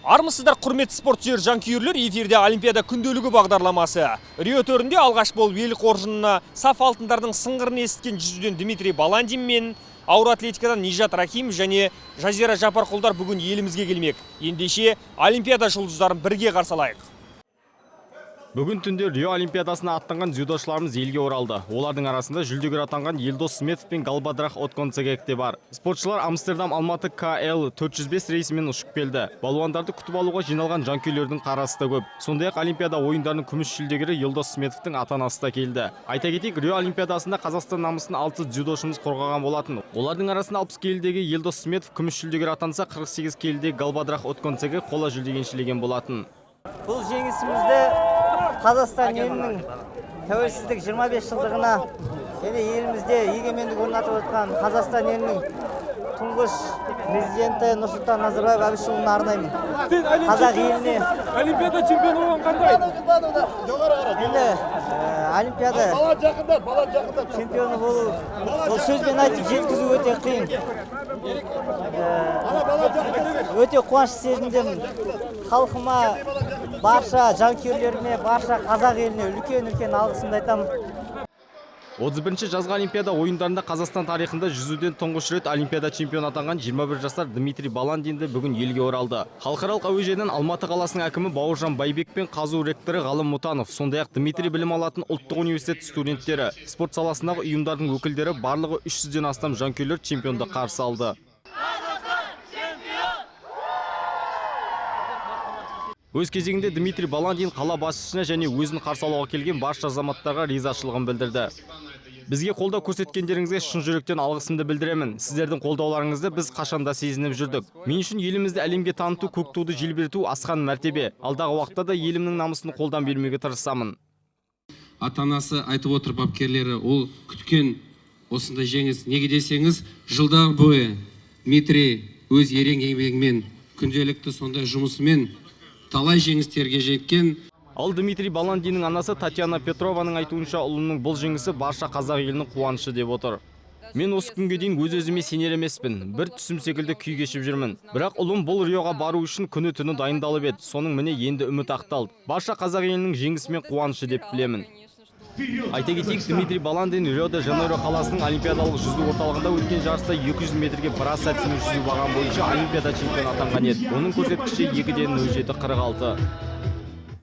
Армысыздар, құрметті спортсүйер жанкүйерлер, эфирде Олимпиада күнделігі бағдарламасы. Рио төрінде алғаш болып ел қоржынына саф алтындардың сыңғырын есіткен жүзуден Дмитрий Баландин мен ауыр атлетикадан Нижат Рахим және Жазира Жапарқұлдар бүгін елімізге келмек. Ендеше Олимпиада жұлдыздарын бірге қарсы алайық. Бүгін түнде Рио Олимпиадасына аттанған дзюдошыларымыз елге оралды. Олардың арасында жүлдегер атанған Елдос Сметов пен Галбадрах Отгонцегек те бар. Спортшылар Амстердам Алматы КЛ 405 рейсімен ұшып келді. Балуандарды күтіп алуға жиналған жанкүйерлердің қарасы да көп. Сондай-ақ Олимпиада ойындарының күміс жүлдегері Елдос Сметовтің ата-анасы да келді. Айта кетейік, Рио Олимпиадасында Қазақстан намысын 6 дзюдошымыз қорғаған болатын. Олардың арасында 60 келідегі Елдос Сметов күміс жүлдегер атанса, 48 келідегі Галбадрах Отгонцегек қола жүлде еншілеген болатын. Бұл жеңісімізді Қазақстан елінің тәуелсіздік 25 жылдығына және елімізде егемендік орнатып отқан Қазақстан елінің тұңғыш президенті Нұрсұлтан Назарбаев Әбішұлына арнаймын. Қазақ еліне. Олимпиада чемпионы болған қандай? Енді Олимпиада чемпионы болу, ол сөзбен айтып жеткізу өте қиын. Өте қуанышты сезімдемін. Халқыма, барша жанкүйерлеріме, барша қазақ еліне үлкен-үлкен алғысымды айтамын. 31 жазғы Олимпиада ойындарында Қазақстан тарихында жүзуден тұңғыш рет Олимпиада чемпионы атанған 21 жасар Дмитрий Баландин де бүгін елге оралды. Халықаралық әуежайдан Алматы қаласының әкімі Бауыржан Байбек пен ҚазҰУ ректоры Ғалым Мұтанов, сондай-ақ Дмитрий білім алатын ұлттық университет студенттері, спорт саласындағы ұйымдардың өкілдері, барлығы 300-ден астам жанкүйерлер чемпионды қарсы алды. Өз кезегінде Дмитрий Баландин қала басшысына және өзін қарсы алуға келген барша азаматтарға ризашылығын білдірді. Бізге қолдау көрсеткендеріңізге шын жүректен алғысымды білдіремін. Сіздердің қолдауларыңызды біз қашанда сезініп жүрдік. Мен үшін елімізді әлемге таныту, көк туды желбірету асқан мәртебе. Алдағы уақытта да елімнің намысын қолдан бермеуге тырысамын. Ата-анасы айтып отыр, бапкерлері, ол күткен осындай жеңіс. Неге десеңіз, жылдар бойы Дмитрий өз ерен еңбегімен, күнделікті сондай жұмысымен талай жеңістерге жеткен. Ал Дмитрий Баландиннің анасы Татьяна Петрованың айтуынша, ұлының бұл жеңісі барша қазақ елінің қуанышы деп отыр. Мен осы күнге дейін өз-өзіме сенер емеспін. Бір түсім секілді күй кешіп жүрмін. Бірақ ұлым бұл Риоға бару үшін күні-түні дайындалып еді. Соның міне енді үміт ақталды. Барша қазақ елінің жеңісі мен қуанышы деп білемін. Айта кетейік, Дмитрий Баландин Рио-де-Жанейро қаласының Олимпиадалық жүзу орталығында өткен жарыста 200 метрге брасс әдісімен жүзу баған бойынша Олимпиада чемпионы атанған еді. Оның көрсеткіші 2-де 07.46.